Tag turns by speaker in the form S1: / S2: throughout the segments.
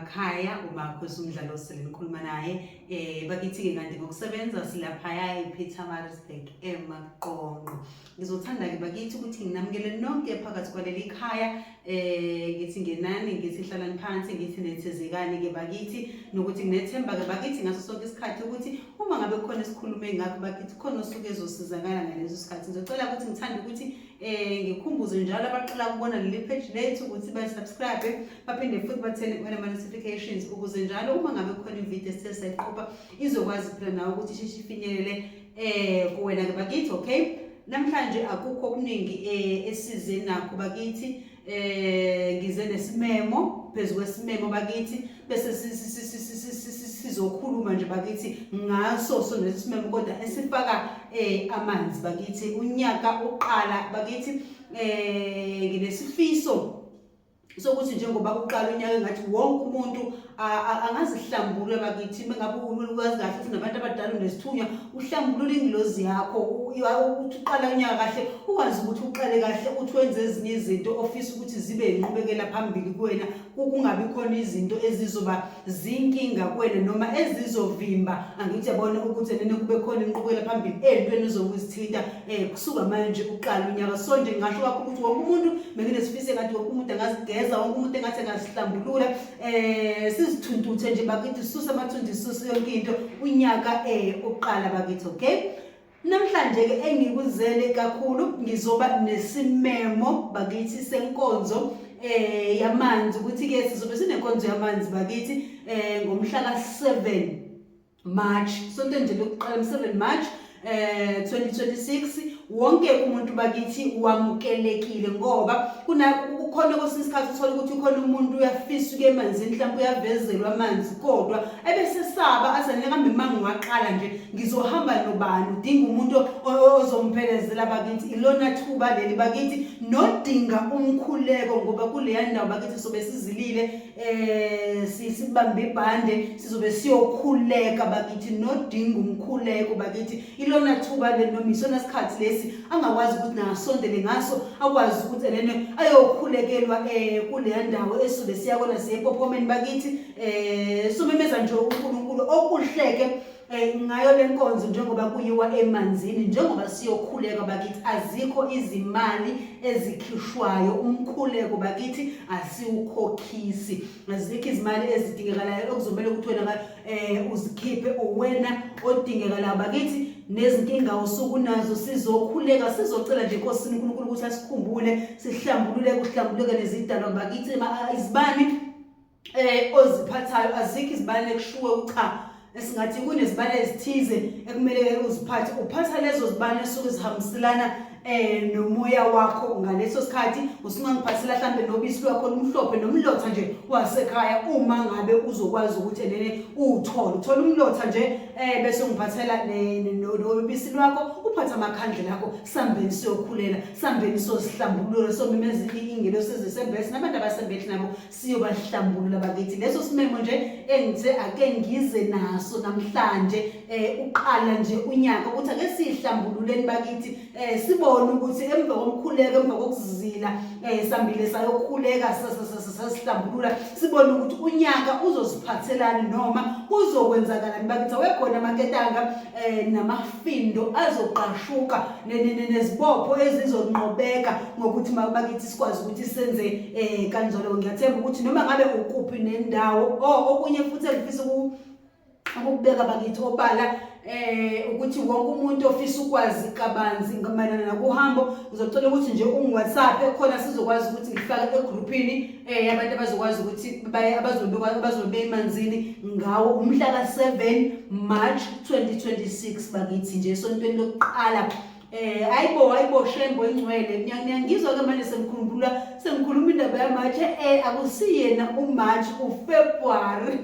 S1: emakhaya uMakhosi umdlalo osele nikhuluma naye. Bakithi-ke kanti ngokusebenza silaphaya ePietermaritzburg eMaqonqo. Ngizothanda-ke bakithi ukuthi nginamukele nonke phakathi kwaleli khaya. Ngithi ngenani, ngithi hlalani phansi, ngithi nethezekani-ke bakithi, nokuthi nginethemba-ke bakithi ngaso sonke isikhathi ukuthi uma ngabe kukhona esikhulume ngakho bakithi, khona osuke ezosizakala ngaleso sikhathi. Ngizocela ukuthi ngithande ukuthi ngikhumbuze njalo abaqala ukubona leli page lethu ukuthi ba-subscribe, baphinde futhi bathene ama-notifications ukuze njalo uma ngabe kukhona ividiyo esithe sayiqopha izokwazi phela nawe ukuthi isheshe ifinyelele kuwena-ke bakithi. Okay, namhlanje akukho okuningi esize nakho bakithi. Ngize nesimemo phezu kwesimemo bakithi, bese sizokhuluma nje bakithi ngaso sona lesi simemo, kodwa esifaka amanzi bakithi. Unyaka uqala bakithi, nginesifiso sokuthi njengoba uqala unyaka engathi wonke umuntu angazihlambulula bakithi. Mengabe ukwazi kahle ukuthi nabantu abadala unesithunywa, uhlambulula ingilozi yakho ukuthi uqala unyaka kahle, ukwazi ukuthi uqale kahle, uthi wenze ezinye izinto ofisa ukuthi zibe inqubekela phambili kuwena, kungabi khona izinto ezizoba zinkinga kuwena noma ezizovimba, angithi yabona, ukuthi nene kube khona inqubekela phambili ey'ntweni ozokuzithinta kusuka manje uqala unyaka. So nje ngingasho kakhulu ukuthi wonke umuntu, benginesifiso engathi wonke umuntu angazigeza, wonke umuntu engathi angazihlambulula, sizithuntuthe nje bakithi, sisuse amathunzi, sisuse yonke into unyaka uqala bakithi. Okay, namhlanje ke engikuzele kakhulu, ngizoba nesimemo bakithi senkonzo yamanzi, ukuthi ke sizobe sinenkonzo yamanzi bakithi ngomhla ka-7 March, sonto nje lokuqala, 7 March 2026. Wonke umuntu bakithi wamukelekile, ngoba kukhona kwesinye isikhathi uthola ukuthi khona umuntu uyafisa ukuya emanzini, mhlawumbe uyavezelwa amanzi, kodwa ebesesaba azanele kambe uma ngiwaqala nje ngizohamba nobani, udinga umuntu ozomphelezela bakithi. Ilona thuba leli bakithi, nodinga umkhuleko, ngoba kuleya ndawo bakithi sobe sizilile, sibambe ibhande, sizobe siyokhuleka bakithi. Nodinga umkhuleko bakithi, ilona thuba leli noma isona sikhathi lesi angakwazi ukuthi nasondele ngaso, akwazi ukuthi enene ayokhulekelwa kuleya ndawo esobe siya kona, siye ePophomeni bakithi. Somemeza nje uNkulunkulu okuhleke ngayo lenkonzo, njengoba kuyiwa emanzini, njengoba siyokhuleka bakithi, azikho izimali ezikhishwayo. Umkhuleko bakithi asiwukhokhisi, azikho izimali ezidingekalayo okuzomela ukuthi wena uzikhiphe, uwena odingekalayo bakithi nezinkinga osuku nazo. Sizokhuleka, sizocela nje enkosini uNkulunkulu ukuthi asikhumbule, sihlambulule, kuhlambuluke nezidalwa bakithi. Izibani oziphathayo, azikho izibani ekushuwe cha esingathi kunezibani ezithize ekumele uziphathe. Uphatha lezo zibani esuke zihambiselana nomoya wakho ngaleso sikhathi. Usungangiphathela mhlambe nobisi lwakho olumhlophe nomlotha nje wasekhaya, uma ngabe uzokwazi ukuthi enene uwuthole, uthola umlotha nje bese ungiphathela nobisi lwakho, uphathe amakhandlela akho, sambeni siyokhulela, sambeni sosihlambulula, somemeza ingelosi ezisembesi nabantu abasembethe nabo siyobahlambulula bakithi. Leso simemo nje engithe ake ngize naso namhlanje uqala nje unyaka, ukuthi ake sihlambululeni bakithi, sibone ukuthi emva komkhuleko, emva kokuzila, sambile sayokhuleka, sasihlambulula, sibone ukuthi unyaka uzosiphathelani noma kuzokwenzakalani bakithi. Awekhona amaketanga namafindo azoqashuka, nezibopho ezizonqobeka ngokuthi bakithi sikwazi ukuthi senze kanjalo. Ngiyathemba ukuthi noma ngabe ukuphi nendawo. Oh, okunye futhi engifisa ukubeka bakithi obala ukuthi wonke umuntu ofisa ukwazi kabanzi mayelana nakuhambo, ngizocela ukuthi nje ungi-WhatsApp khona sizokwazi ukuthi ngifake egroupini yabantu abazokwazi ukuthi baye abazobe emanzini ngawo umhla ka-7 March 2026 bakithi, nje esontweni lokuqala. Ayibo, ayibo, Shembo ingcwele, ngiyangizwa ke manje sengikhuluma sengikhuluma indaba yaMarch. Akusiyena uMarch, uFebruary.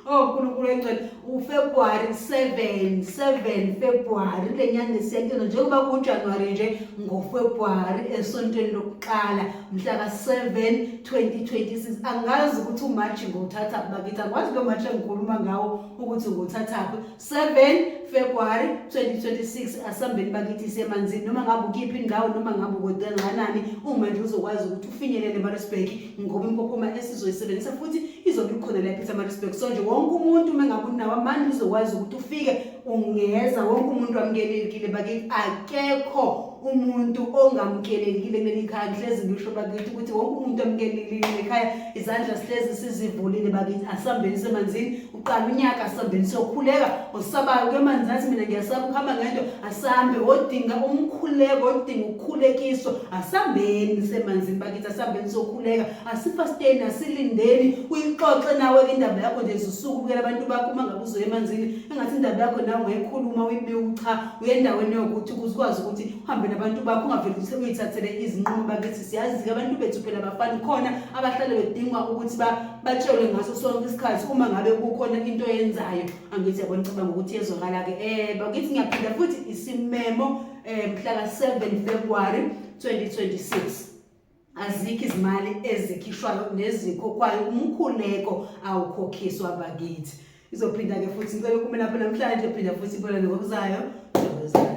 S1: Oh uNkulunkulu engcwele, uFebruary 7, 7 February le nyanga esiyakuyona, njengoba kuJanuary nje, ngoFebruary esontweni lokuqala mhla ka-7 2026. Angazi ukuthi uMarch ngowuthatha bakithi, angikwazi lo March engikhuluma ngawo ukuthi ngowuthathaphi. 7 February 2026, asambeni bakithi semanzini, noma ngabe ukiphi indawo, noma ngabe ukude kangakanani, uma nje uzokwazi ukuthi ufinyelele eMaritzburg, ngoba impophoma esizoyisebenzisa futhi. Izobe ikhona la ePietermaritzburg. So nje wonke umuntu uma ngabe unawo amandla uzokwazi ukuthi ufike ungeza, wonke umuntu wamukelekile bakithi, akekho umuntu ongamukelekile kuleli khaya. Ngihlezi ngisho bakithi ukuthi wonke umuntu amukelekile kuleli khaya, izandla sihlezi sizivulile bakithi. Asihambeni semanzini, uqala unyaka, asihambeni siyokhuleka. Osabayo ke emanzini athi mina ngiyasaba ukuhamba ngento, asambe. Odinga umkhuleko, odinga ukukhulekiswa, asihambeni semanzini bakithi, asihambeni siyokhuleka. Asifasteni, asilindeni, uyixoxe nawe ke indaba yakho nje usuku ubukela abantu bakho. Uma ngabe uzoya emanzini, engathi indaba yakho nawe ungayikhuluma uyibike, cha, uye endaweni yokuthi ukuze ukwazi ukuthi uhambe nabantu bakho, ungavele uyithathele izinqumo bakithi. Siyazi-ke abantu bethu phela abafani, khona abahlale bedingwa ukuthi batshelwe ngaso sonke isikhathi uma ngabe kukhona into oyenzayo. Angithi yabona, ngicabanga ukuthi yezwakala-ke. Bakithi, ngiyaphinda futhi isimemo, mhla ka-7 February 2026, azikho izimali ezikhishwayo nezikhokhwayo, umkhuleko awukhokhiswa bakithi. Izophinda-ke futhi, ngicela ukume lapho namhlanje, phinda futhi ibonane ngokuzayo. Thokozani.